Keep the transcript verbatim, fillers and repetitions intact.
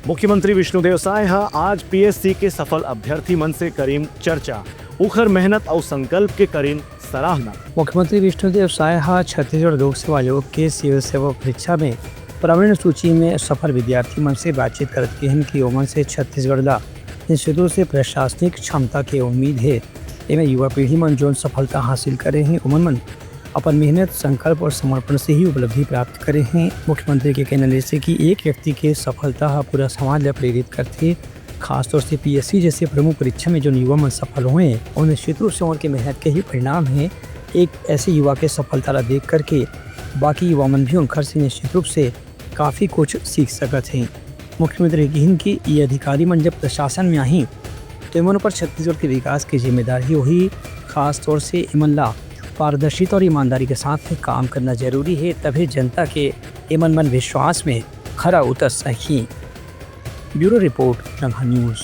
मुख्यमंत्री विष्णुदेव साय ह आज पीएससी के सफल अभ्यर्थी मन से करिन चर्चा, उखर मेहनत अउ संकल्प के करिन सराहना। मुख्यमंत्री विष्णुदेव साय ह छत्तीसगढ़ लोक सेवा आयोग के सिविल सेवा परीक्षा में प्रावीण्य सूची में सफल विद्यार्थी मन से बातचीत करत किहिन कि ओमन से छत्तीसगढ़ ला निश्चित रूप से प्रशासनिक क्षमता के उम्मीद हे। एमे युवा पीढ़ी मन जोन सफलता हासिल करे हें, ओमन मन अपन मेहनत, संकल्प और समर्पण से ही उपलब्धि प्राप्त करे हें। मुख्यमंत्री के कहना हे कि एक व्यक्ति के सफलता ह पूरा समाज ला प्रेरित करथे। खासतौर से पीएससी जैसे प्रमुख परीक्षा में जोन युवा मन सफल होए, वो निश्चित रूप से उनके मेहनत के ही परिणाम हे। एक ऐसे युवा के सफलता ला देख करके बाकी युवा मन भी उनकर से निश्चित रूप से काफी कुछ सीख सकत हें। मुख्यमंत्री किहिन कि ये अधिकारी मन जब प्रशासन में आही, तो एमन ऊपर छत्तीसगढ़ के विकास की जिम्मेदारी होही। खासतौर से एमन ला पारदर्शिता और ईमानदारी के साथ में काम करना जरूरी हे, तभे जनता के एमन मन विश्वास में खरा उतर सकही। ब्यूरो रिपोर्ट, रंगहा न्यूज़।